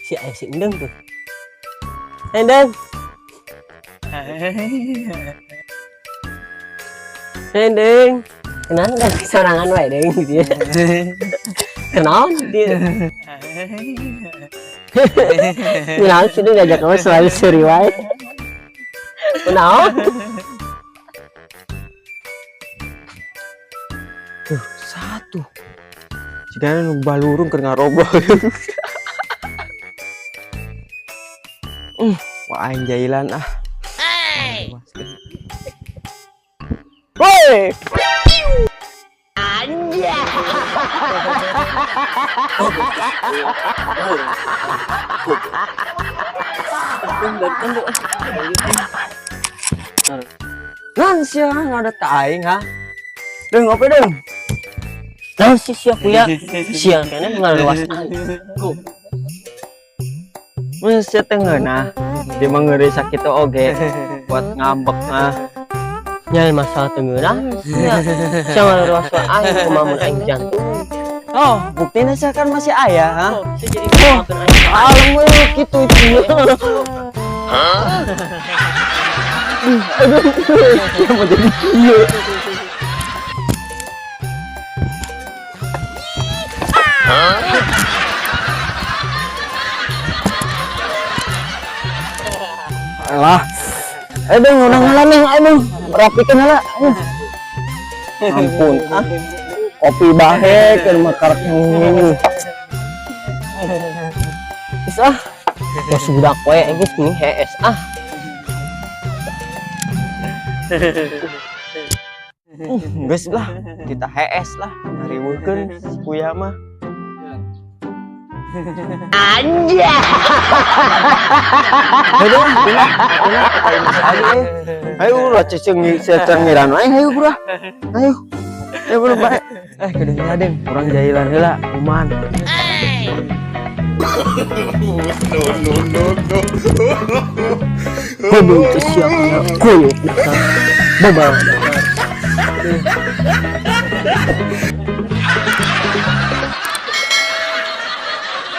Si aya si Endeng tuh. Endeng. Endeng. Kenal kan sorangan wae, Deng, gitu ya. Kenal dia. Kenal sih dia ngajak kamu selalu seri wae. Kenal. Tuh, satu. Jika nu balurung keur ngarobrol. Wah, aing jailan ah. Woi. Nan sia ngada ta aing ha. Deung, ngopi deung. Nah, si sia kuya. Sia kene ngaluas aing. Mun sia teh ngeunah. Dia mah ngeureuy sakitu oge buat ngambek mah. Nya masalah teu ngeunah sia. Sia ngaluas aing kumaha mun aing jantung. Oh, buktinya sia kan masih aya, ha? Oh, sia jadi ngomongkeun aing. Alam we kitu itu. Aduh, dia mau jadi kieu. Alah. Eh, dong, urang heula nih, ayo dong. Rapikeun heula. Ayo. Ampun, ah. Kopi bahe keur mah karek ngomong. Geus ah. Geus budak we aing geus mending hees ah. Geus lah, kita hees lah, ngariweuhkeun si Kuya mah. Anjay. Ayo dong, pindah, pindah, kita ini aja, eh. Ayo ulah ceceng secengiran wae, ayo bro. Ayo. Ayo bro, bae. Eh, kudu heula, Deng. Urang jailan heula, kuman. No, no, no, no. Goblok teh sia kuya. Koyok dasar. Baba dasar.